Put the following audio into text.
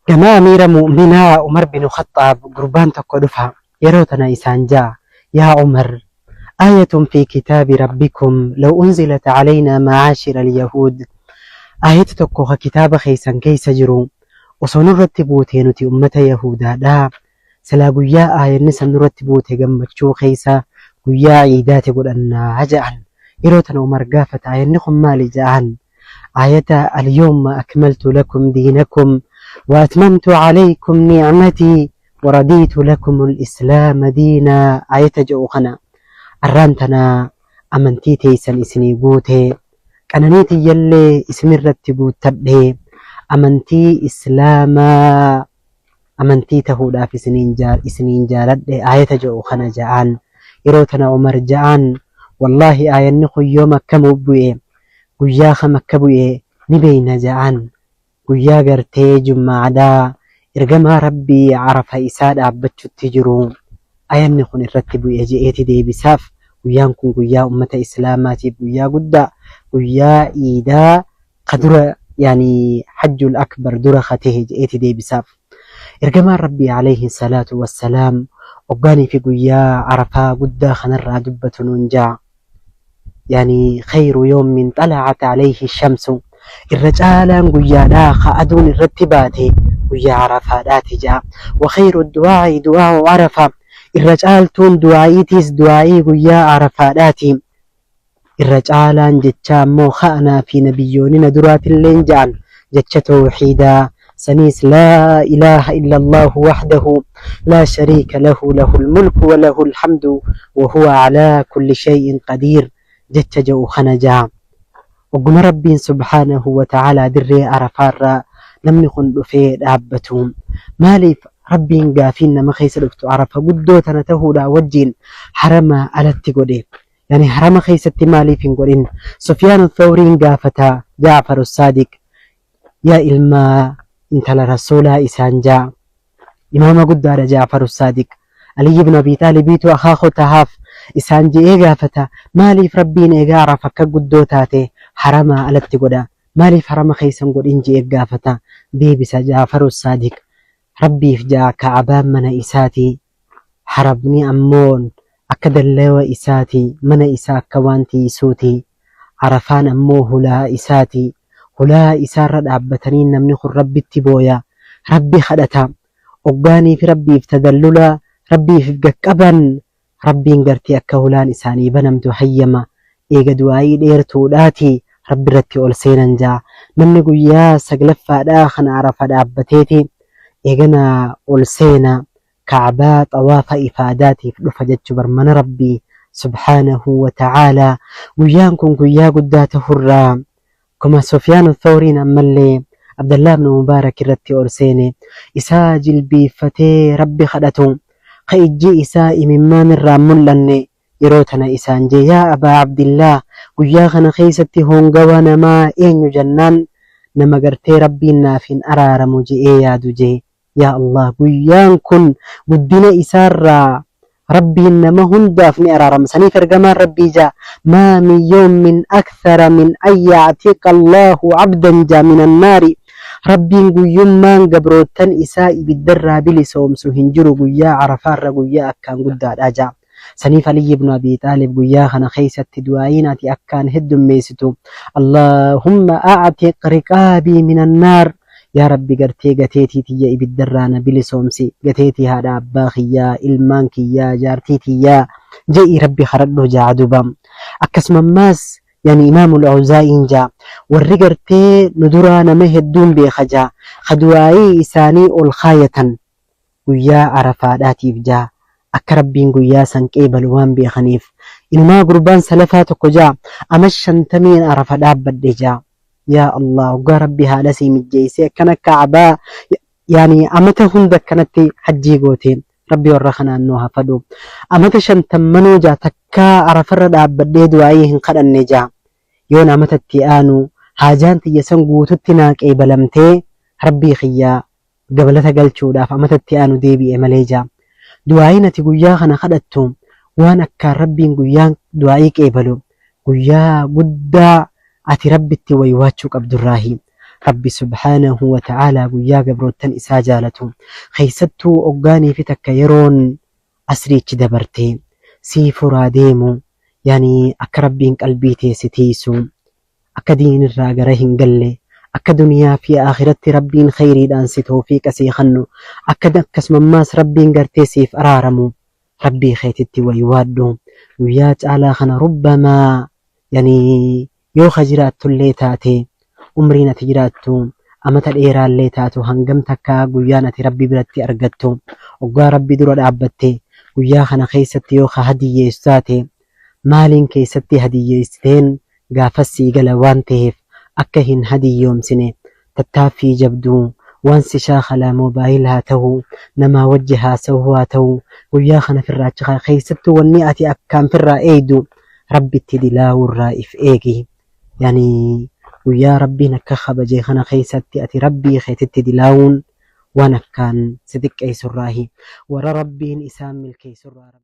Gama Amiira Mu'minaa Umar binu Khaxxaab gurbaan tokko dhufa. Yeroo tana isaan ja'a, Yaa Umar, aayatun fi kitaabi Rabbikum law unzilat alaynaa ma'aashira al-yahuud. Aayati tokko ka kitaaba keessan keessa jiru osoo nurratti buutee nuti ummata Yahuudaadhaa silaa guyyaa aayanni san nurratti buute gammachuu keessa guyyaa iidaati godhannaa ja'an. Yeroo tana Umar gaafata aayanni kun maali ja'an. Aayata alyawma akmaltu lakum diinakum wa atmamtu alaykum ni'matii wa radiitu lakumul islaama diinaa aayata jedhu kana arraan tana amantii teessan isinii guute qananii tiyyallee isinirratti guuttadhe amantii islaamaa amantii tahuudhaaf isiniin jaaladhe aayata jedhu kana ja'aan. Yeroo tana Umar ja'aan wallaahi aayanni kun yoom akka bu'e guyyaa kam akka bu'e ni beeyna ja'aan. Guyyaa gartee jummaadhaa ergamaa Rabbii Arafa isaa dhaabbachutti jiru aayanni kun irratti bu'e je'eeti deebisaaf. Guyyaan kun guyyaa ummata islaamaatiif guyyaa guddaa guyyaa iidaa ka dura yaani hajjul akbar dura ka tahe je'eeti deebisaaf. Ergamaan Rabbii alayhi salaatu wassalaam oggaanii fi guyyaa Arafaa guddaa kanarraa dubbatu nuun ja'a. Yaani khayru yawmin xala'at alayhi shamsu irra caalaan guyyaadhaa ka aduun irratti baate guyyaa Arafaadhaati ja'a. Wa khayru du'aa'i du'aa'u Arafa irra caaltuun du'aa'iitiis du'aa'ii guyyaa Arafaadhaati. Irra caalaan jechaa ammoo ka anaa fi nabiyyoonni na duraatilleen ja'an jecha tawhiidaa saniis laa ilaaha illallaahu wahdahu laa shariika lahu lahul mulku wa lahul hamdu wa huwa alaa kulli shay'in qadiir jecha ja'u kana ja'a. Ogguma Rabbiin subhaanahu wa ta'aalaa dirree Arafaarra namni kun dhufee dhaabbatu maaliif Rabbiin gaafiin nama keessa dhuftu Arafa guddoo tana tahuudhaa wajjiin haramaa alatti godhe? Yani harama keessatti maaliif hin godhin? Sufyaan Thawriin gaafata Ja'far Saadiq yaa ilma intala Rasuulaa isaan ja'a. Imaama guddaadha Ja'far Saadiq. Aliyyi ibn Abi Xaalibiitu akaakoo tahaaf isaan je'ee gaafata. Maaliif Rabbiin eegaa Arafa akka guddoo taate haramaa alatti godha? Maaliif harama keessa hin godhin je'ee gaafata. Deebisa Ja'far Saadiq. Rabbiif ja'a Ka'abaan mana isaati. Harabni ammoo akka dallawa isaati, mana isaa akka waan tiiysuuti. Arafaan ammoo hulaa isaati. Hulaa isaarra dhaabbatanii namni kun Rabbitti booya, Rabbi kadhata. Oggaaniifi Rabbiif tadallula, Rabbiif if gad qaban, Rabbiin gartee akka hulaan isaanii banamtu hayyama. Eega du'aa'ii dheertuudhaati Rabbirratti ol seenan ja'a. Namni guyyaa saglaffaadhaa kana Arafa dhaabbateeti eegana ol seena. Ka'baa xawaafa ifaadaatiif dhufa jechu bar mana Rabbii subhaanahu wa ta'aalaa. Guyyaan kun guyyaa guddaa tahurraa akkuma Sufyaanu Thawriin ammallee Abdallah ibn Mubaarak irratti ol seene isaa jilbiiffatee Rabbi kadhatu ka ijji isaa imimmaan irraa hin mul'anne yeroo tana isaan jee yaa Abaa Abdillaah guyyaa kana keessatti hoongawa namaa eenyu jannaan nama gartee Rabbiin naaf hin araaramu je'ee yaadu jee. Yaa Allah guyyaan kun guddina isaarraa Rabbiin nama hundaaf ni araarama. Saniif ergamaan Rabbii jaa maa min yawmin akthara min an ya'tiqa Allahu abdan jaa minan naari. Rabbiin guyyummaan gabroottan isaa ibiddarraa bilisoomsu hin jiru guyyaa Arafaarra guyyaa akkaan guddaadha jaa. Saniif Aliyyi ibnu Abii Xaalib guyyaa kana keeysatti du'aa'iin ati akkaan heddummeessitu Allaahumma a'tiq riqaabii minan naar Yaa Rabbi gartee gateetii tiyya ibiddarraa na bilisoomsi gateetii haadha abbaa kiyyaa ilmaan kiyyaa jaartii tiyyaa je'ii Rabbi kadhadhu ja'a duba akkasuma ammaas yani Imaamul Awzaa'iin ja'a warri gartee nu duraa nama hedduun beeka ja'a ka du'aa'ii isaanii ol kaayatan guyyaa Arafaadhaatiif ja'a akka Rabbiin guyyaa san qeebalu waan beekaniif. Inumaa gurbaan salafaa tokko ja'a ama 50n Arafa dhaabbadhe ja'a. Yaa Allah hoggaa Rabbi haala sii mijjeessee akkana Ka'baa yaani amata hunda akkanatti hajjii goote Rabbi warra kanaan nuu haa fadhu. Amata shantammanuu ja'a takkaa Arafarra dhaabbadhee du'aa'ii hin kadhanne ja'a. Yoon amata itti aanu haajaan tiyya san guututti naa qeebalamtee Rabbii kiyya gabalata galchuudhaaf amata itti aanu deebi'e malee ja'a. Du'aa'iin ati guyyaa kana kadhattu waan akkaan Rabbiin guyyaan du'aa'ii qeebalu guyyaa guddaa ati Rabbitti waywaachuu qabdurraahi. Rabbi subhaanahu wa ta'aalaa guyyaa gabroottan isaa jaalatu keessattuu oggaanii fi takka yeroon asriichi dabarte sii furaa deemu yani akka Rabbiin qalbii tee si tiiysu akka diinirraa gara hin galle akka duniyaa fi aakhiratti Rabbiin kheyriidhaan si towfiiqa sii khannu akka akkasumammaas Rabbiin gartee siif araaramu Rabbii keetitti waywaadhu guyyaa caalaa kana rubbamaa yani yoo ka jiraattullee taate umriin ati jiraattu amata dheeraallee taatu hangam takka guyyaan ati Rabbi biratti argattu oggaa Rabbi dura dhaabbatte guyyaa kana keessatti yoo ka hadiyyeessu taate maaliin keessatti hadiyyeessiteen gaafas sii gala waan taheef akka hin hadiyyoomsine tattaaffii jabduu waan si shaakhalaa mobile haa tahu namaa wajji haasahuu haa tahu guyyaa kana firraa achi kaayi keessattuu wanni ati akkaan firraa eeydu Rabbitti dilaawurraa if eegi yani guyyaa Rabbiin akka kabaje kana keessatti ati Rabbii keetitti dilaawuun waan akkaan si xiqqeessurraahi warra Rabbiin isaan milkeessurraa.